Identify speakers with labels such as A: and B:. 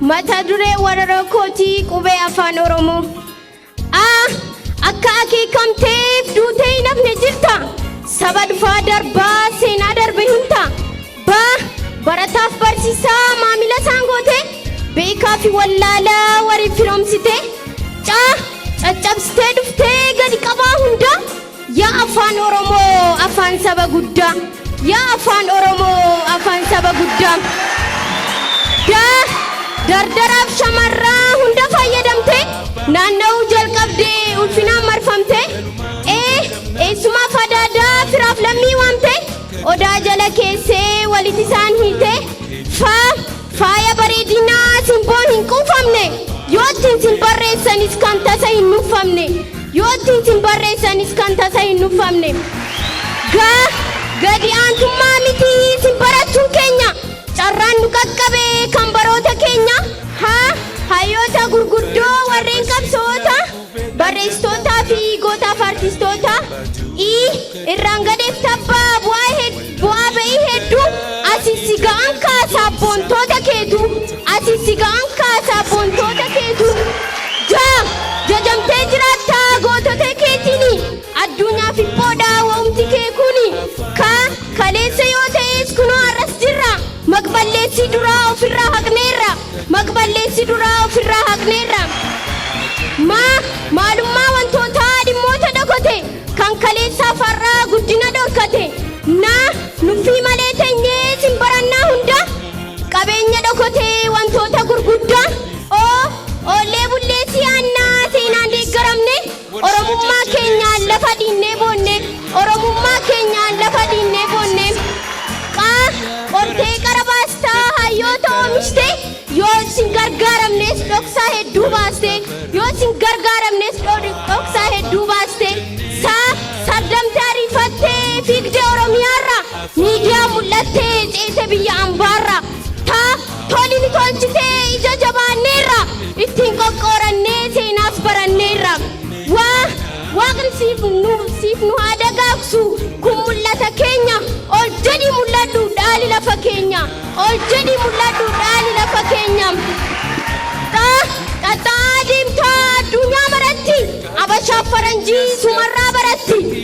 A: Mata duree walaloo kootii qubee afaan Oromoo. A. Akka akeekamteef duutee hin hafne jirta. Saba dhufaa darbaa seenaa darbe himta. B. Barataaf barsiisaa maamila isaan goote. Beekaa fi wallaalaa waliif firoomsite. C. Caccabsitee dhuftee gadi qabaa hunda. Yaa afaan Oromoo afaan saba guddaa. Yaa afaan Oromoo afaan saba guddaa. D. Dardaraaf shamarraa hunda fayyadamte naanna'uu jalqabdee ulfinaan marfamte. E. Eessumaaf adaadaa firaaf lammii waamte odaa jala keessee walitti isaan hiite. F. Faaya bareedinaa simboon hin quufamne yoo ittiin sin barreessanis kan tasa hin nuffamne. Yoo ittiin sin barreessanis kan tasa hin nuffamne. G. Gadi aantummaa miti sin barachuun keenya carraan nu qaqqabe kan baroota keenya. H. Hayyoota gurguddoo warreen qabsoota barreessitootaa fi gootaaf artistoota. I. Irraan gadeef tabbaa bu'aa ba'ii hedduu asi si ga'an kaasaa boontoota keetu asi si ga'an kaasaa boontoota keetu. J. Jajamtee jiraattaa gootota keetiini addunyaaf hiphoodha wa'umti kee kuni. K. Kaleessa yoo ta'es kunoo har'as jirra maqballeessii duraa ofirraa haqneerra maqballeessii duraa ofirraa haqneerra. Ma. Maalummaa wantootaa dhimmoota dhokote kan kaleessaaf har'aa guddina dhorkate. Na. Nuffii malee teenyee sin barannaa hunda qabeenya dhokote wantoota gurguddaa. O. Oollee bullee si'aannaa seenaan deeggaramne Oromummaa keenyaan lafa dhiinnee boonne Oromummaa keenyaan lafa dhiinnee boonne. Qa. Qortee qara baastaa hayyoota oomishte yoo sin gargaaramnes dhoksaa hedduu baaste yoo sin gargaaramnes dhoksaa hedduu baaste. Sa. Sardamtee ariifattee fiigdee Oromiyaarra miidiyaa mul'attee ceete biyya ambaarra. Ta. Toli ni tolchitee ija jabaanneerra ittiin qoqqoorannee seenaas baranneerra. Wa. Waaqni siif nu siif nu haa dagaagsu kun mul'ata keenya ol jedhii mul'adhu dhaali lafa keenya ol jedhii mul'adhu dhaali lafa keenya. Xa. Xaxxa'aa deemtaa addunyaa maratti abashaaf faranjii sumarraa baratti.